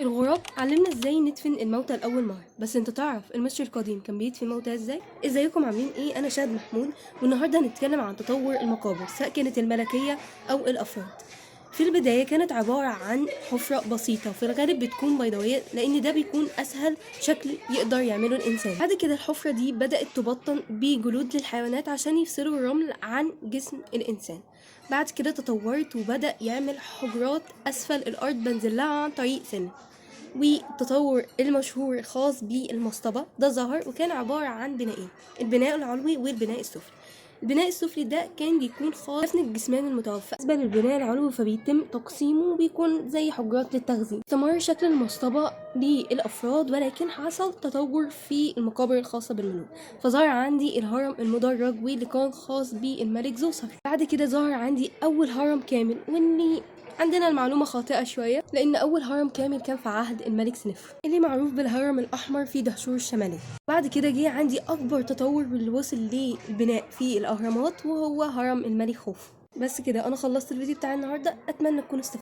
الغراب علمنا ازاي ندفن الموتى لاول مره، بس انت تعرف المصري القديم كان بيدفن موتى ازاي؟ ازيكم عاملين ايه؟ انا شهد محمود، والنهارده هنتكلم عن تطور المقابر سواء كانت الملكية او الافراد. في البداية كانت عبارة عن حفرة بسيطة، في الغالب بتكون بيضاوية لأن ده بيكون أسهل شكل يقدر يعمله الإنسان. بعد كده الحفرة دي بدأت تبطن بجلود للحيوانات عشان يفصلوا الرمل عن جسم الإنسان. بعد كده تطورت وبدأ يعمل حجرات أسفل الأرض بنزل لها عن طريق سلم. والتطور المشهور الخاص بالمصطبة ده ظهر وكان عبارة عن بنائين، البناء العلوي والبناء السفلي. البناء السفلي ده كان بيكون خاص دفن الجثمان المتوفى. بالنسبة للبناء العلوي فبيتم تقسيمه وبيكون زي حجرات للتخزين. استمر شكل المصطبة للأفراد، ولكن حصل تطور في المقابر الخاصة بالملوك، فظهر عندي الهرم المدرج واللي كان خاص بالملك زوسر. بعد كده ظهر عندي أول هرم كامل، واللي عندنا المعلومة خاطئة شوية لأن أول هرم كامل كان في عهد الملك سنفر اللي معروف بالهرم الأحمر في دهشور الشمالية. بعد كده جه عندي أكبر تطور اللي وصل للبناء في الأهرامات وهو هرم الملك خوفو. بس كده أنا خلصت الفيديو بتاع النهاردة، أتمنى تكونوا استفدتوا.